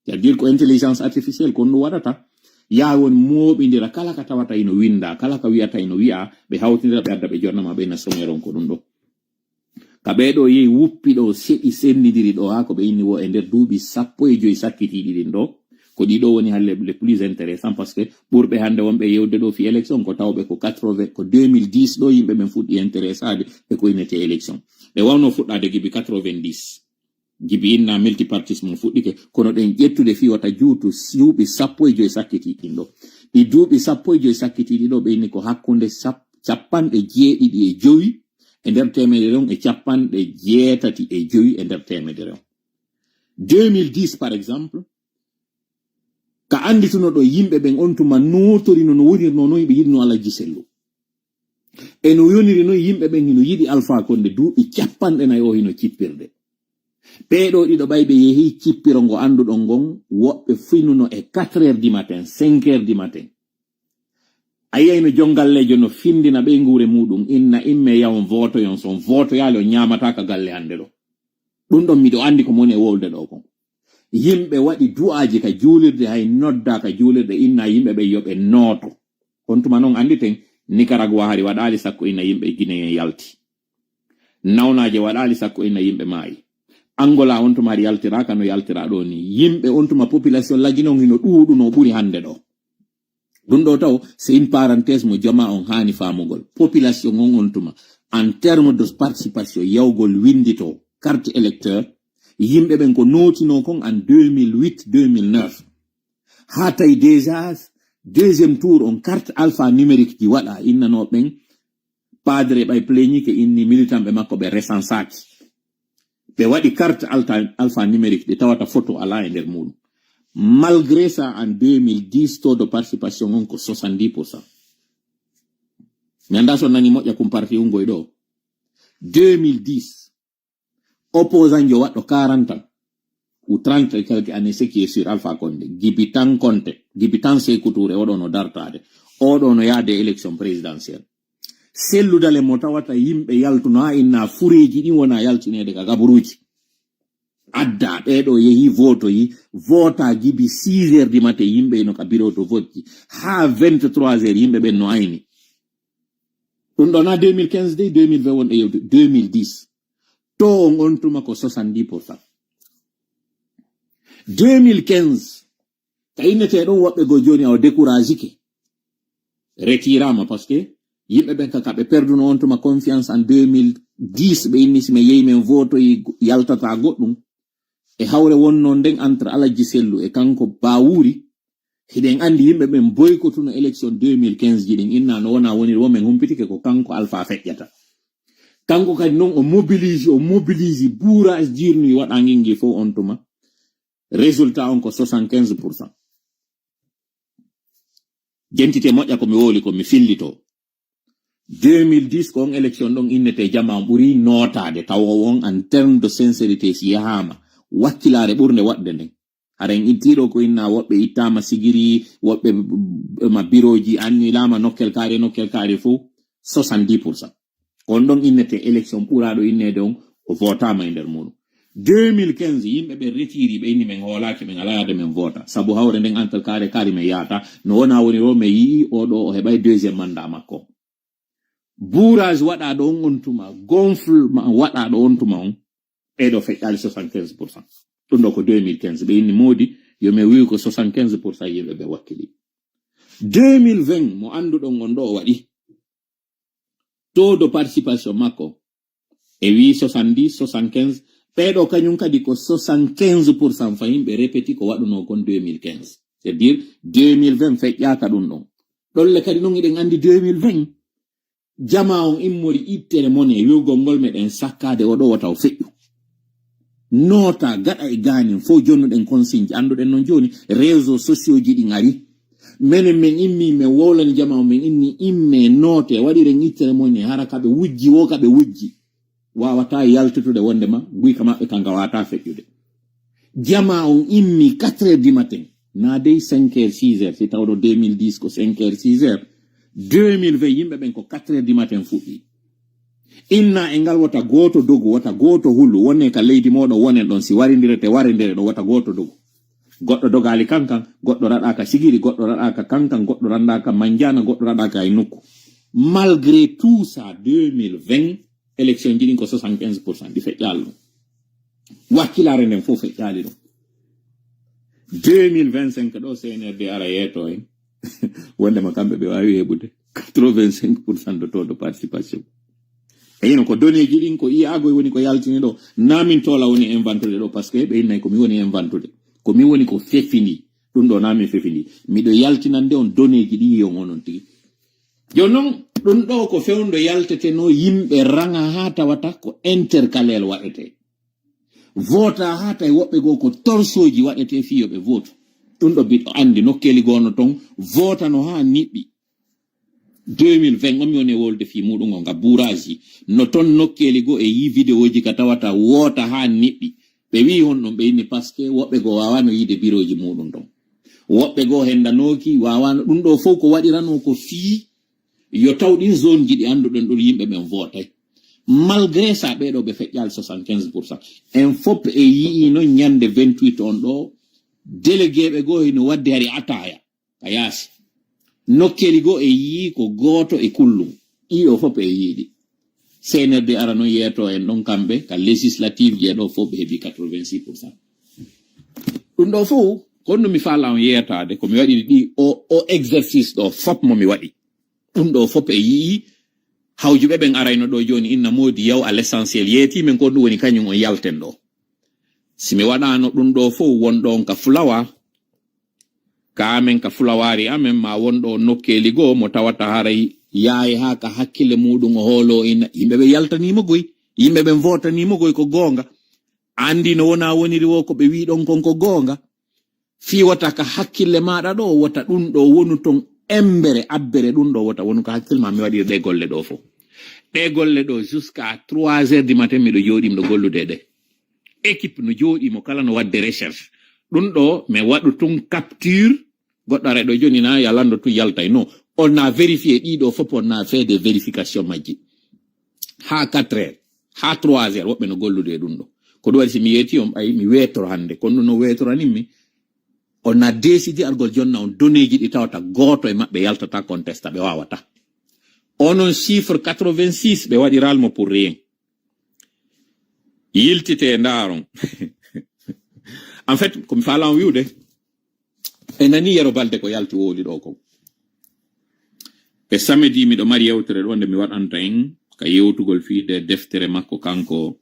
C'est-à-dire ko intelligence artificielle ko ɗum waɗata. Yaa won mooɓindira kala ka tawata ino winnda, kala ka wiyata ino wiya, ɓe hawtindira ɓe adda ɓe jonnama ɓe na soñeron ko ɗum ɗo. Ka ɓee ɗo yehi wuppi ɗo seɗi senndidiri ɗo haa ko ɓe inni wo e nder duuɓi sappo e joy sakkitiiɗi ɗin ɗo. Ko ɗi ɗo woni hannde les plus intéressants parce que ɓurɓe hannde wonɓe yewde ɗo fi élection ko tawɓe ko quatre-vingts, ko deux mille dix ɗo yimɓe ɓen fuɗɗi intéressaade e ko innete élection. Ɓe wawno fuɗɗaade gibi quatre-vingt-dix. Gibi inna multipartisme fuɗɗike, kono ɗen ƴettude fii wata juutu duuɓi sappo e joy sakkitiiɗi ɗin ɗo. Ɗi duuɓi sappo e joy sakkitiiɗi ɗo ɓe inni ko hakkunde sap-, capanɗe jeeɗiɗi e jowi e nder teemedere on e capanɗe jeetati e jowi e nder teemedere on. Deux mille dix, par exemple, ka anndituno ɗo yimɓe ɓen on tuma nootorino no wonirno non ɓe yiɗno Alhaji Sellu. E no yoniri non yimɓe ɓen hino yiɗi Alpha Condé duuɓi capanɗe nayi o hino cippirde. Ɓee ɗo ɗiɗo ɓay ɓe yehi cippiro ngo annduɗon ngon, woɓɓe finuno e quatre heures du matin, cinq heures du matin. A yiyayno jongalleejo no findina ɓeynguure muɗum, inna imme yawon vootoyon, son vootoyaali on ñaamataa ka galle hannde ɗo. Ɗum ɗon miɗo anndi ko moni e wolde ɗo kon. Yimɓe waɗi du'aaji ka juulirde, hay nodda ka juulirde, inna yimɓe ɓe yo ɓe nooto. On tuma non annditen, Nicaragua hari waɗaali sakko inna yimɓe Guinéen yalti. Nawnaaje waɗaali sakko inna yimɓe maayi. Angola on tuma hari yaltiraaka no yaltira ɗo ni. Yimɓe on tuma population lagine on hino ɗuuɗuno ɓuri hannde ɗo. Ɗum ɗo taw, c'est une parenthèse mo jama on haani faamugol. Population on on tuma, en terme de participation, yawgol winndito, carte électeur, yimɓe ɓen ko nootino kon en deux mille huit, deux mille neuf. Haa tawi déjà, deuxième tour on carte alpha numérique ji waɗa, innanoo ɓen, Padre ɓay pleñike inni militant ɓe makko ɓe recensaaki. Ɓe waɗi carte alta-, alpha numérique ɗi tawata photo alaa e nder muɗum. Malgré ça, en deux mille dix, taux de participation on ko soixante-dix pour cent. Mi anndaa so nani moƴƴa kum parti ungoy ɗo. Deux mille dix, opposant jo waɗɗo quarante ans ou trente et quelques années, ce qui est sûr, Alpha Condé, Gibitan Conte, Gibitan Sékou Touré, oɗo no dartaade, oɗo no yaade élection présidentielle. Selludale mo tawata yimɓe yaltuno haa inna fureeji ɗin wona yaltineede ka gaburuuji. Adda ɓee ɗo yehi votoyi, vota gibi six heures du matin, yimɓe ino ka bureau de vote ji. Haa vingt-trois heures yimɓe ɓen no ayni. Ɗum ɗo na deux mille quinze de, deux mille vingt won e yewtude, deux mille dix. To on on tuma ko soixante-dix pour cent. Deux mille quinze, Ka innetee ɗon woɓɓe goo jooni o découragike. Retirama parce que yimɓe ɓen ka, ka ɓe perduno on tuma confiance en deux mille dix, ɓe inni si men yehi men votoyi yaltata goɗɗum. E hawre wonno nden entre Alajji Sellu e kanko Bawuri, hiɗen andi yimɓe ɓen boycottuno élection deux mille quinze ji ɗin, inna no wona woniri wo men humpitike ko kanko Alpha feƴƴata. Kanko kadi non o mobilise, o mobilise bourrage jirnuyi waɗangel ngel fof on tuma. Résultat on ko soixante-quinze pour cent. Jentite moƴƴa ko mi wowli ko mi fillito. Deux mille dix ko on élection ɗon innete jama on ɓuri nootaade taw o on en terme de sincérité si yahaama wakkilaare ɓurnde waɗde nden. Haren ittiiɗo ko inna woɓɓe ittaama sigiri, woɓɓe ma biroji annulaama nokkel kaari, nokkel kaari fof soixante-dix pour cent. On ɗon innete élection ɓuraaɗo inneede on o votaama e nder muɗum. Deux mille quinze yimɓe ɓe retiri ɓe inni men hoolaaki men alaa yaade men vota. Sabu hawre nden entre kaari kaari men yaata. No wona woni o men yi'i o ɗo o heɓay deuxième mandat makko. Bourrage waɗaaɗo on on tuma, gonflement waɗaaɗo on tuma on, ɓeɗo feƴƴaali soixante-quinze pour cent. Ɗum ɗo ko deux mille quinze, ɓe inni moodi, yo mi wi'u ko soixante-quinze pour cent yimɓe ɓe wakkili. Deux mille vingt, mo annduɗon on ɗo o waɗi, taux de participation makko, e wi soixante-dix, soixante-quinze, ɓeɗo kañum kadi ko soixante-quinze pour cent fa yimɓe répéti ko waɗuno kon deux mille quinze. C'est-à-dire, deux mille vingt feƴƴaaka ɗum ɗon. Ɗolle kadi non eɗen anndi deux mille vingt, jama on immori ittere mon e wi'ugol ngol meɗen sakkaade o ɗo wota o feƴƴu. Noota gaɗa e gaanin fof jonnuɗen consigne, annduɗen non jooni, réseaux sociaux ji ɗi ngari. Menen men immi, men wowlani jama on, men inni imme noote, waɗiren ittere mon e hara ka ɓe wujji wo ka ɓe wujji. Waawata yaltutude wonde ma, guyka maɓɓe ka ngawata feƴƴude. Jama on immi quatre heures du matin, na dey cinq heures, six heures, si tawɗo deux mille dix ko cinq heures, six heures, deux mille vingt yimɓe ɓen ko quatre heures du matin fuɗɗi. Inna e ngal wota gooto dogu, wota gooto hulu, wone ka leydi moɗon wonen ɗon, si warindirete, warindire ɗo, wota gooto dogu. Goɗɗo dogaali kankan, goɗɗo raɗaaka sigiri, goɗɗo raɗaaka kankan, goɗɗo randaaka manjana, goɗɗo raɗaaka e nokku. Malgré tout ça, deux mille vingt, élection ji ɗin ko soixante-quinze pour cent ɗi feƴƴaali ɗum. Wakkilaare nden fof feƴƴaali ɗum. Deux mille vingt-cinq ɗo C N R D ara yeeto en. Wondema kamɓe ɓe waawi heɓude quatre-vingt-cinq pour cent de taux de participation. E yino ko données ji ɗin ko iyaago woni ko yaltini ɗo. Namin tola woni inventude ɗo parce que ɓe innay ko mi woni inventude. Ko mi woni ko fefindi. Ɗum ɗo namin fefindi. Miɗo yaltinande on données ji ɗi yiyon onon tigi. Jooni noon, ɗum ɗo ko fewndo yalteteno yimɓe raŋa haa tawata ko intercalel waɗetee. Vota haa tawi woɓɓe goo ko torsooji waɗetee fii yo ɓe votu. Ɗum ɗo mbiɗo anndi nokkeeli goo no toon vota no haa niɓɓi. Deux mille vingt on mi woni e wolde fii muɗum on ga bourrage. No toon nokkeeli goo e yii vidéoji ka tawata wota haa niɓɓi. Ɓe wi'i honɗum ɓe inni parce que woɓɓe goo waawano yiide biroji muɗum ɗon. Woɓɓe goo hendanooki waawano ɗum ɗo fof ko waɗiranoo ko fii yo taw ɗin zone ji ɗi annduɗen ɗon yimɓe ɓen votay. Malgré ça ɓee ɗo ɓe feƴƴaali soixante-quinze pour cent. En fof e yi'i noon ñande vingt-huit on ɗo délégué ɓe goo hino waddi hari ataya ka yaasi. Nokkeeli goo e yi'i ko gooto e kullum. Ɗii ɗo fof e yi'i ɗi. C N R D ara noon yeeto en ɗon kamɓe ka législative je ɗo fof ɓe heɓi quatre-vingt-six pour cent. Ɗum ɗo fof ko honno mi faala on yeetaade ko mi waɗi ɗi o, o exercice ɗo fof mo mi waɗi. Ɗum ɗo fof e yi'i hawjuɓe ɓen arayno ɗo jooni inna moodi yaw à l'essentiel yeeti men ko ɗum woni kañum on yalten ɗo. Si mi waɗaano ɗum ɗo fof won ɗon ka fulawa ka amen ka fulawaari amen ma won ɗo nokkeeli goo mo tawata haray yaaye haa ka hakkille muɗum o hoolo ina yimɓe ɓe yaltaniimo goy yimɓe ɓen votaniimo goy ko goonga. Anndi no wona woniri wo ko ɓe wii ɗon kon ko goonga. Fii wota ka hakkille maaɗa ɗo wota ɗum ɗo wonu ton embere abbere ɗum ɗo wota wonu ka hakkille ma mi waɗiri ɗe golle ɗo fof. Ɗe golle ɗo jusqu'à trois heures du matin miɗo jooɗi miɗo gollude ɗe. Équipe no jooɗi mo kala no waɗde recherche. Ɗum ɗo mi waɗu tun capture goɗɗo ara ɗo jooni na yalando tun yaltay non. On a vérifié ɗiɗo fof on a fait des vérifications majji. Haa quatre heures, haa trois heures woɓɓe no gollude e ɗum ɗo. Ko ɗum waɗi si mi yeeti on ɓay mi weetoro hannde kono ɗum no weetoranimmi. On a décidé argol jonna on donneeji ɗi tawata gooto e maɓɓe yaltata contesta ɓe waawata. Onon chiffre quatre-vingt-six ɓe waɗiral mo pour rien. Yiltite ndaaron. En fait ko mi faalan wi'ude E nani Yero Balde ko yalti wowli ɗo kon. E samedi miɗo mari yewtere ɗo nde mi waɗanta en ka yewtugol fii nde deftere makko kanko.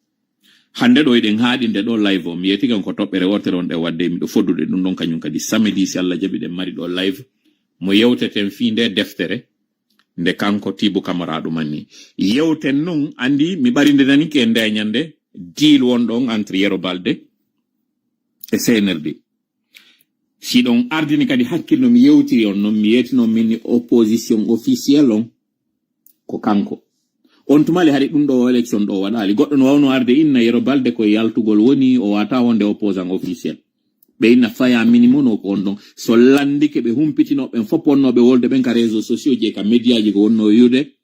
Hannde ɗo eɗen haaɗi nde ɗo live o. Mi yeetike on ko toɓɓere wootere on ɗe waɗde, miɗo foddude ɗum ɗon kañum kadi samedi, si Allah jaɓi, ɗen mari ɗo live mo yewteten fii nde deftere nde kanko Tibu Kamara ɗumanni. Yewten non, anndi mi ɓarindenanike e nde ñande deal wonɗo on entre Yero Balde e C N R D. Si ɗon ardini kadi hakkil no mi yewtiri on non, mi yeetino min ni opposition officiel on ko kanko. On tumali hari ɗum ɗo o élection ɗo waɗaali. Goɗɗo no wawno arde inna Yero Balde ko yaltugol woni, o wata wonde opposant officiel. Ɓe inna faya minimum o ko on ɗon. So landike ɓe humpitino ɓen fop wonnooɓe wolde ɓen ka réseaux sociaux je ka médiaji ko wonno yude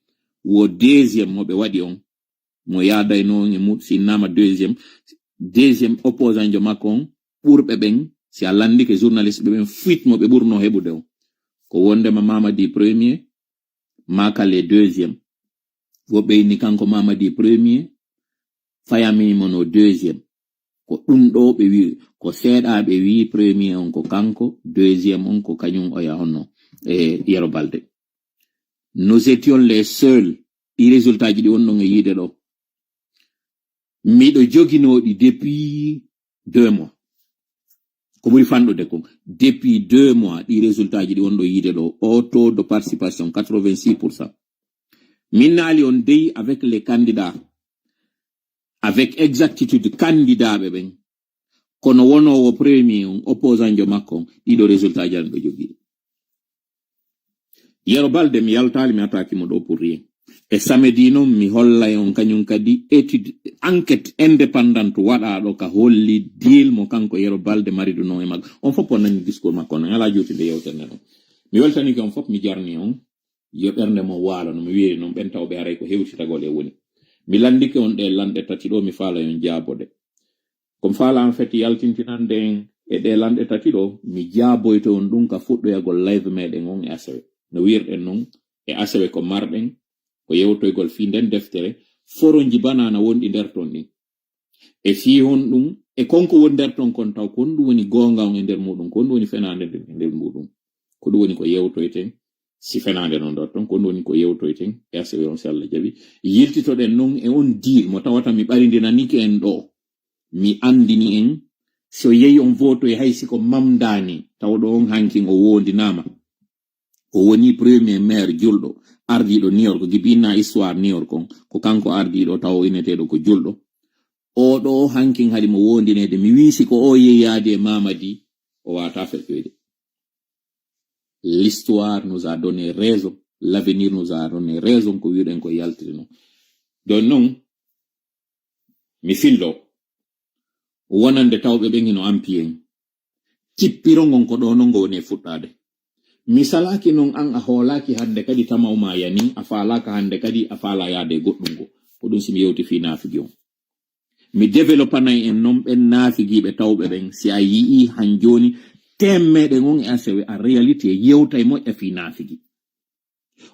wo deuxième mo ɓe waɗi on. Mo yaadayno on e muɗ si innama deuxième, deuxième opposant jo makko on ɓurɓe ɓen, si a landike journaliste ɓe ɓen fuit mo ɓe ɓurno heɓude on. Ko wondema Mamadi premier, Makale deuxième. Woɓɓe inni kanko Mamadi premier, faya minimum o deuxième. Ko ɗum ɗo ɓe wi, ko seeɗa ɓe wi premier on ko kanko, deuxième on ko kañum o yahonno e Yero Balde. Nous étions les seuls. Ɗi résultat ji ɗi wonɗon e yiide ɗo. Miɗo joginoɗi depuis deux mois. Ko ɓuri fanɗude kon. Depuis deux mois, ɗi résultat ji ɗi wonɗo yiide ɗo. O taux de participation, quatre-vingt-six pour cent. Min naali on dey avec les candidats. Avec exactitude, candidat ɓe ɓen. Kono wonoowo premier on, opposant jo makko on, ɗiɗo résultat ji ɗo jogii. Yero Balde, mi yaltaali, mi attaqué mo ɗo pour rien. E samedi non, mi hollay on kañum kadi étude, enquête indépendante waɗaaɗo ka holli deal mo kanko Yero Balde mariduno e makko. On fof on nani discours makko on, alaa juuti nde yewtere nden. Mi weltanike on fof, mi jarni on. Yo ɓernde mon waalo, no mi wiiri non, ɓen tawɓe haray ko hewtitagol e woni. Mi landike on ɗe lanɗe tati ɗo, mi faalay on jaaboɗe. Ko mi faala en fait yaltintinande en e ɗe lanɗe tati ɗo, mi jaaboyto on ɗum ka fuɗɗoyagol live meɗen on e asewe. No wiirɗen non, e asewe ko marɗen, ko yewtoygol fii nden deftere, foronji banana wonɗi nder ton ɗin. E fii honɗum, e konko woni nder ton kon taw, ko honɗum woni goonga on e nder muɗum, ko honɗum woni fenaande nden e nder muɗum. Ko ɗum woni ko yewtoyten, si fenaande non nder ton, ko ɗum woni ko yewtoyten, e asewe on si Allah jaɓi. Yiltitoɗen non e on deal mo tawata mi ɓarindinanike en ɗo. Mi andini en, si o yehi on votoye hay si ko mamdani, taw ɗo on hankin o wondinaama. O woni premier maire julɗo, ardiiɗo New York, gibi inna histoire New York on, ko kanko ardiiɗo taw o inneteeɗo ko julɗo. O ɗo hankin haɗi mo wondineede, mi wii si ko o yehi yaade e Mamadi, o wata feƴƴoyde. L'histoire nous a donné raison, l'avenir nous a donné raison, ko wi'uɗen ko yaltiri non. Ɗon non, mi fillo, wonande tawɓe ɓen hino ampi en. Cippiro ngon ko ɗo non ngo woni e fuɗɗaade. Mi salaaki non an a hoolaaki hannde kadi tama o ma yani, a faalaaka hannde kadi a faala yaade e goɗɗum ngo. Ko ɗum si mi yewti fii naafigi on. Mi développanay en non ɓen naafigiiɓe tawɓe ɓen, si a yi'i han jooni, tem meɗen on e asewe, a réalité, yewtay moƴƴa fii naafigi.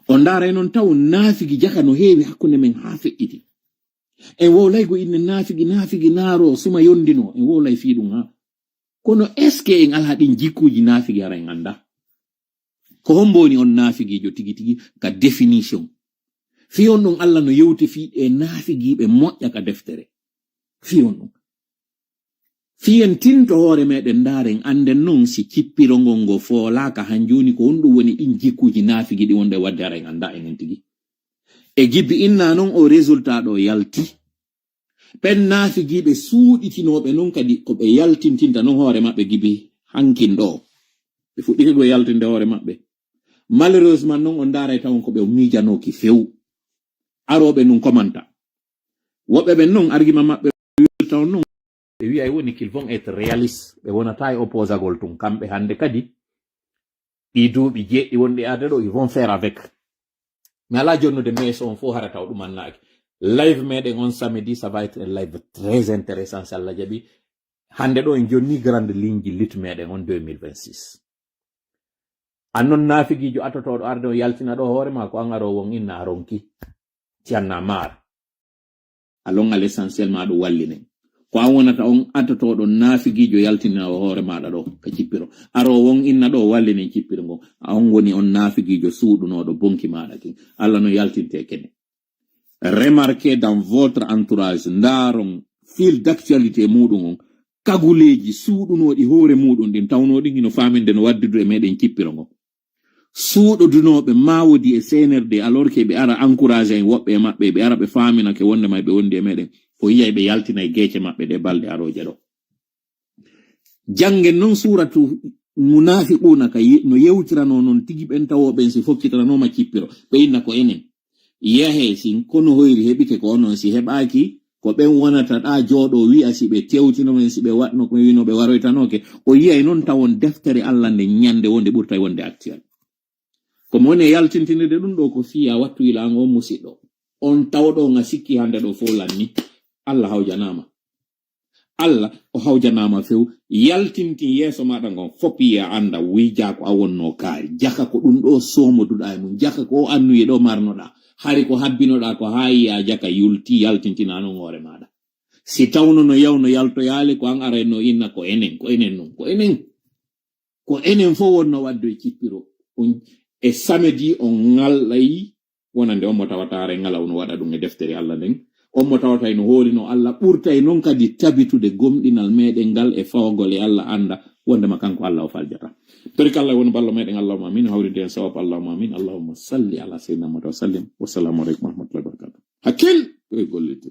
O ndaaray non taw naafigi jaka no heewi hakkunde men haa feƴƴiti. En wowlaygo inne naafigi, naafigi naaro, suma yondino, en wowlay fii ɗum haa. Kono est-ce que en alaa ɗin jikkuuji naafigi hara en anndaa? Ko hombo woni on naafigiijo tigi tigi ka définition? Fii on ɗum Allah no yewti fii e naafigiiɓe moƴƴa ka deftere. Fii on ɗum. Fii en tinto hoore meɗen ndaaren annden non si cippiro ngol ngo foolaaka han jooni ko honɗum woni ɗin jikkuuji naafigi ɗi wonɗe wadde hara en anndaa enen tigi. E gibi inna non o résultat ɗo yalti. Ɓen naafigiiɓe suuɗitinooɓe non kadi ko ɓe yaltintinta non hoore maɓɓe gibi hankin ɗo. Ɓe fuɗɗike go yaltinde hoore maɓɓe. Malheureusement non on ndaaray tawon ko ɓe miijanooki few. Arooɓe nun komanta. Woɓɓe ɓen non argument maɓɓe taw non. Ɓe wi'ay woni qu'ils vont être réalistes. Ɓe wonata e opposagol tun. Kamɓe hannde kadi, ɗi duuɓi jeeɗiɗi wonɗi aade ɗo, ils vont faire avec. Mi alaa jonnude meeso on fof hara taw ɗum annaaki. Live meɗen on samedi, ça va être un live très intéressant, si Allah jaɓi. Hannde ɗo en jonni grande ligne ji lutte meɗen on deux mille vingt-six. An non naafigiijo atotooɗo arde on yaltina ɗo hoore ma, ko an aroowo on inna a ronki. Ci anna maar. Allons à l'essentiel, ma ɗum wallinen. Ko an wonata on atotooɗo naafigiijo yaltinina o hoore maaɗa ɗo ka cippiro. Aroowo on inna ɗo wallinen cippiro ngon. A on woni on naafigiijo suuɗunooɗo bonki maaɗa kin. Allah no yaltinte kene. Remarquez dans votre entourage, ndaaron fil d'actualité muɗum on, kaguleeji suuɗunooɗi hoore muɗum ɗin, tawnooɗin hino faaminde no waddudu e meɗen cippiro ngon. Suuɗodunooɓe maawodi e C N R D, alors que ɓe ara encouragé en woɓɓe e maɓɓe, ɓe ara ɓe faaminake wonde may ɓe wondi e meɗen, o yiyay ɓe yaltinay geece maɓɓe ɗe balɗe arooje ɗo. Janngen non suuratu Munaafiquuna ka ye-, no yewtirano non tigi ɓen tawo ɓen si fokkitananooma cippiro, ɓe inna ko enen. Yahee, si kono hoyri heɓike ko onon, si heɓaaki, ko ɓen wonata ɗa jooɗo wi'a si ɓe tewtino men, si ɓe waɗno ko wino ɓe waroytanoke. O yiyay non tawon deftere Allah nden ñande wonde ɓurtay wonde actuel. Ko mo woni e yaltintinirde ɗum ɗo ko fiya wattu ila an on musiɗɗo. On tawɗo nga sikki hande ɗo fof lanni. Allah hawjanaama. Allah o hawjanaama few. Yaltintin yeeso maɗa ngon fop yiya anda wija ko a wonno kaari. Jaka ko ɗum ɗo somoduɗa e mum. Jaka ko o annuye ɗo marnoɗa. Hari ko habbinoɗa ko haa yiya jaka yulti yaltintina non hoore maɗa. Si tawno no yawno yaltoyaali ko an arayno inna ko enen, ko enen non, ko enen. Ko enen fof wonno waddu e cippiro. On, e samedi on ŋalɗay wonande on mo tawata haray ŋala ono waɗa ɗum e deftere Allah nden. On mo tawata eno hoolino Allah ɓurtay non kadi tabitude gomɗinal meɗen ngal e fawagol e Allah anda wondema kanko Allah o faljata. Torika Allah woni ballo meɗen, Allahumma amin, hawrinde en sawab, Allahumma amin, Allahumma salli ala sayyidina Muhammad wa sallim. Wassalamu aleykum wa rahmatullahi wa barakatuh. Hakkil, ko e gollirde.